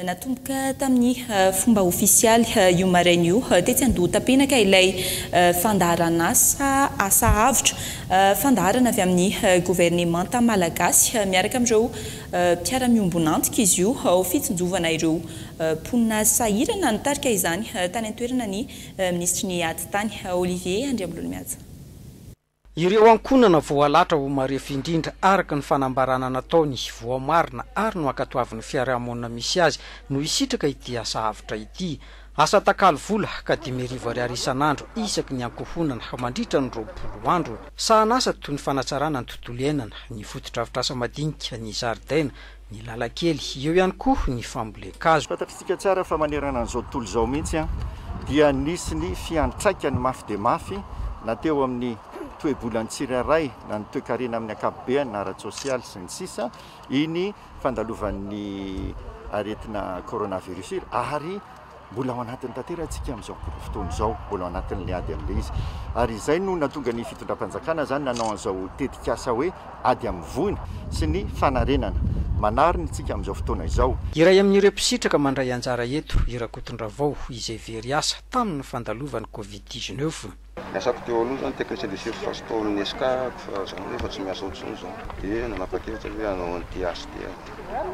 Natomboka tamin'ny fomba ofisialy io maraina io tetsy Andohatapenaka ilay fandaharanasa Asa Avotra, fandaharana avy amin'ny governemanta malagasy miaraka amin'ireo mpiara-miombon'antoka izy io ho fitsinjovana ireo mponina sahirana. Nitarika izany tany an-toerana ny minisitry ny Atitany, Olivier Andriambololimihaja. Ireo ankohonana voalatra ho marefo indrindra araka ny fanambarana nataony, voamarina ary noankatoavin'ny fiarahamonina misy azy no hisitraka ity asa avotra ity. Asa atakalo vola ka 5000 ariary isan'andro isaky ny ankohonana mandritra ny 20 andro. Sahanasa toy ny fanatsarana ny tontolo iainana, ny fotodrafitrasa madinika, ny zaridaina, ny lalan-kely, eo ihany koa ny fambolen-kazo. Fantatr'isika tsara fa manerana an'izao tontolo izao mihitsy dia nisy ny fiantraikany mafy dia mafy na teo amin'ny toe-bolan'ny tsirairay na ny toe-karena amin'ny ankapobeany na ara-tsosialy sy ny sisa iny fandalovan'ny aretina coronavirus iny ary mbola ao anatin'ny tanteraka isika amin'izao fotoana izao, mbola ao anatin'ilay ady amin'ilay izy. Ary izay no nahatonga ny fitondram-panjakana izany nanao an'izao tetikasa hoe ady amin'ny voina sy ny fanarenana. Manarina isika amin'izao fotoana izao. Iray amin'ireo mpisitraka mandray anjara eto i Rakotondravao izay very asa tamin'ny fandalovan'ny Covid 19. Ny asako teo aloha zany technicien de surface tao amin'ny Esca fa za moa efa tsy miasa ao intsony zao de nanapa-kevitra hoe hanao an'ity asa ity aho.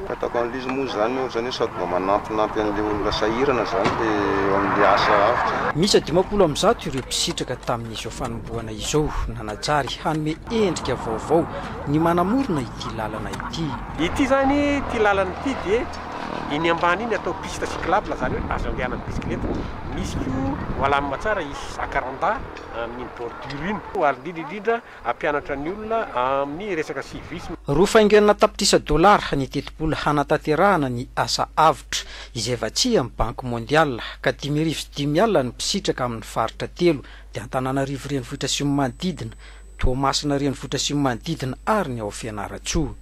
Fahitako an'ilay izy moa zany ohatrany hoe sady mba manampinampy an'ilay olona sahirana zany le eo amin'ilay asa avotra. Miisa 150 ireo mpisitraka tamin'izao fanombohana izao nanajary hanome endrika vaovao ny manamorona ity lalana ity. Ity zany, ity lalana ity dia iny ambany iny atao piste cyclable zany hoe azo andehanan'ny bisikileta. Misy koa ho alamina tsara hisy jacaranda amin'iny bordure iny. Ary indrindra indrindra hampianatra ny olona amin'ny resaka civisme. Roa faingo enina tapitrisa dolara ny tetibola hanatanterahana ny asa avotra, izay vatsian'ny Banky Mondiale, ka 55 ny mpisitraka amin'ny faritra telo, dia Antananarivo Renivohitra sy ny manodidina, Toamasina Renivohitra sy ny manodidina ary ny ao Fianarantsoa.